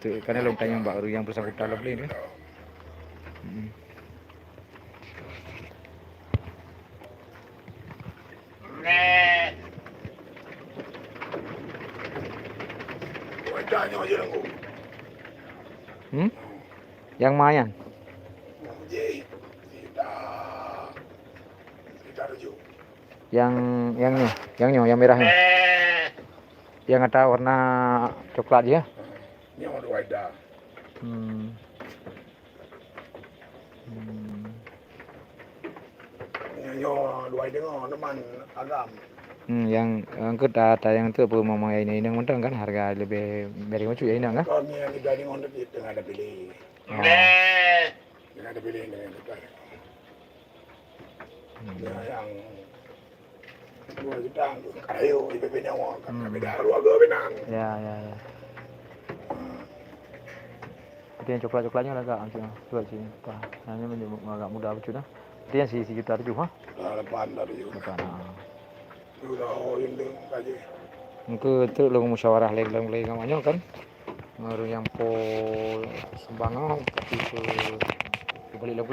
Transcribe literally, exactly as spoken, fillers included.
Tu kan lôn tanyong bak ureueng nyang bersangkutan lom lé tu. Hmm. Hmm? Nyang ma nyan? Nyang, nyang nyoe, nyang nyoe, nyang mirah nyoe. Nyang ata warna coklat jih, ya? Nyoe dua ida. Hmm. Hmm. Nyoe dua ida ngon teman agam. Hmm, nyang, nyang keu ta, ta nyang tu peue memang inong-inong mantong kan, harga leubeh bareng bacut ya inong kan? Kami nyang ida ngon tu tengah ada pilih. Oh. Tengah ada pilih dengan kita. Hmm. Ya, nyang dua juta, ayo, ibe nyawa, kan. Hmm. Beda keluarga binang. Ya, ya, ya. Tapi nyang coklat-coklat nyoe lagak, macam tu, coklat sini. Wah, hanya agak muda bacut dah. Tapi nyang si, si juta tujuh, ha? Ah, lapan dah tujuh. Lapan, ha. Udah, oh, yang tu, aja. Engke teuk lôn musyawarah lé lôn lé ngon nyoe kan. Ngon ureueng nyang po sumbangan, tapi ke, ke balik lôn